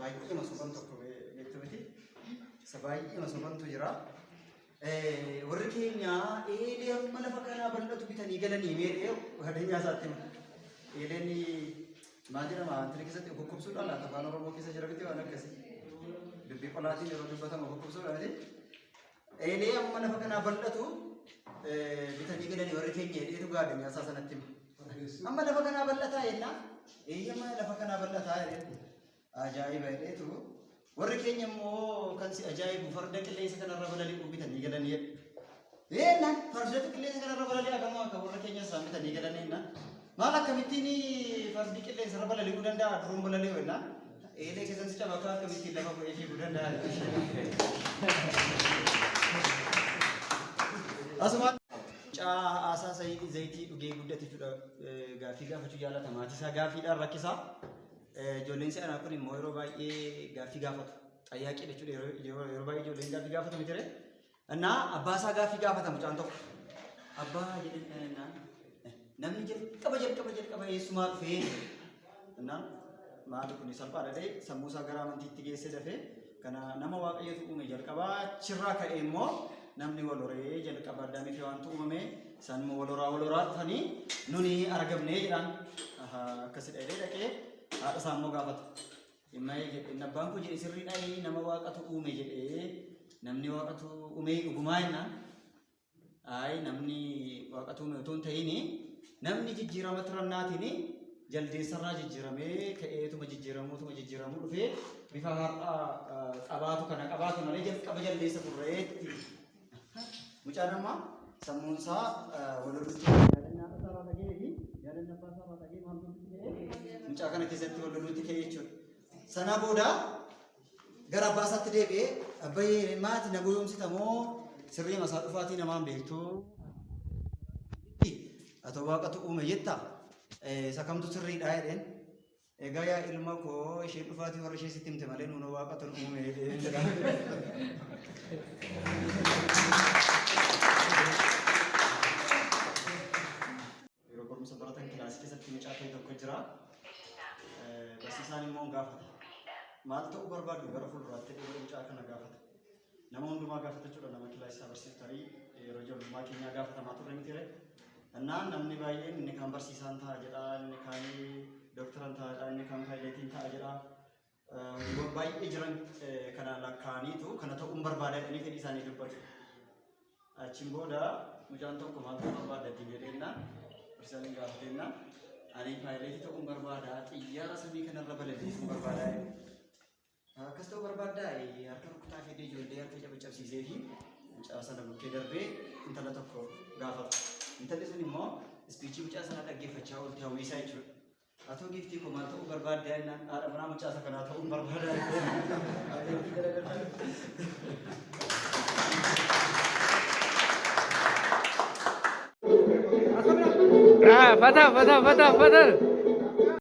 Baay'ee soban tokko beektu miti. Isa baay'ee sobantu jira. Warri keenya eelee amma lafa kanaa bal'atu bitanii galanii meedhee gadeenyaa isaatti hima. Eeleen maal jedhama wanti keessatti kokkobsuudhaan laata afaan Oromoo keessa jira miti waan akkasii. Dubbii qolaatiin yeroo dubbatamu kokkobsuudhaan miti. Eelee amma lafa kanaa bal'atu bitanii galanii warri keenya eeleetu gaadeenyaa isaa sanatti hima. Amma lafa kanaa bal'ataa jennaa? Eeyyama lafa kanaa bal'ataa jedheen. Ajaa'iba jedheetu warri keenya immoo kan si ajaa'ibu farda qilleensa kanarra balali'u bitanii galanii jedhe. Eennaan fardatu qilleensa kanarra balali'a gamoo akka warra keenya isaan bitanii galanii jennaan. Maal akkamittiin fardi qilleensarra balali'uu danda'a duruun balali'u jennaan. Eelee keessan si cabakaa akkamittiin lafa bu'ee fiiguu danda'a. Asumaan mucaa haasaa zayitii dhugee guddate jechuudha. Gaaffii gaafachuu jaalata. Maatii isaa gaaffiidhaan rakkisaa. Ijoolleen si'anaa kun immoo yeroo baay'ee gaaffii gaafatu. Xayyaaqii jechuudha yeroo baay'ee ijoolleen gaaffii gaafatu miti ree. Innaa abbaa isaa gaaffii gaafata mucaan tokko. Abbaa jedheen innaan namni jalqaba jalqaba jalqaba eessumaa dhufee innaan maali kun salphaadha dhee sammuu isaa gara amantiitti geessee dafee kana nama waaqayyotu uume jalqabaa achirraa ka'ee immoo namni wal horee jalqaba addaamii fi waantu uumame isaan immoo wal horaa wal horaa dhufanii nuni argamnee jedhaan akkasidha jedhee dhaqee haadha isaa immoo gaafata. Dhimma jedhe inni abbaan koo jedhe sirriidha nama waaqatu uume jedhee namni waaqatu uume dhugumaa jennaan. Ayi namni waaqatu uume otoo hin ta'in namni jijjiirama tirannaatiin jaldeessarraa jijjiiramee ka'eetuma jijjiiramuutuma jijjiiramuu dhufee bifa har'a qabaatu kana qabaatu malee jalqaba jaldeessa turreetti. Mucaan amma sammuun isaa wal lolutti yaadannaa haadha isaarraa dhaga'ee fi yaadannaa abbaa isaarraa dhaga'ee maal gochuutti ka'ee mucaa kana keessatti wal loluutti ka'ee jechuudha. Sana booda gara abbaa isaatti deebi'ee abbayyee maati na goyoomsita moo sirrii masaa dhufaatii namaan beektu atoo waaqatu uume jetta isa kamtu sirriidha jedheen. Egaa yaa ilma koo isheen dhufaatii warra ishee sitti himte malee nuunoo waaqatu nu uume jedheen jedha. Yeroo barumsa baratan kilaasii keessatti mucaa ta'e tokko jira. Barsiisaan immoo hin gaafata. Maal ta'uu barbaaddu gara fuulduraatti jedhee mucaa kana gaafata. Nama hundumaa gaafata jechuudha nama kilaasii isaa barsiisu tarii yeroo ijoollummaa keenyaa gaafatamaa turre miti ree. Innaan namni baay'een inni kaan barsiisaan ta'a jedha, inni kaan dooktaran ta'a jedha, inni kaan paayileetiin ta'a jedha. Hojiiwwan baay'ee jiran kana lakkaa'aniitu kana ta'uun barbaada jedhanii fedhii isaanii dubbatu. Achiin booda mucaan tokko maal ta'uu barbaadda ittiin jedheennaan barsiisaan hin gaafateennaan ani paayileetii ta'uun barbaada xiyyaara samii kanarra balaliisuun barbaada jedhe. Akkas ta'uu barbaaddaa harka rukkutaa fedhee ijoollee harka caccabsiisee fi mucaa sana bukkee darbee intala tokko gaafata. Intalli sun immoo ispiichii mucaa sanaa dhaggeeffachaa oolte hawwiisaa jechuudha. Atoo giiftii koo maal ta'uu barbaadda jennaan haadha manaa mucaa isa kanaa ta'uun barbaada. Fata, fata, fata, fata.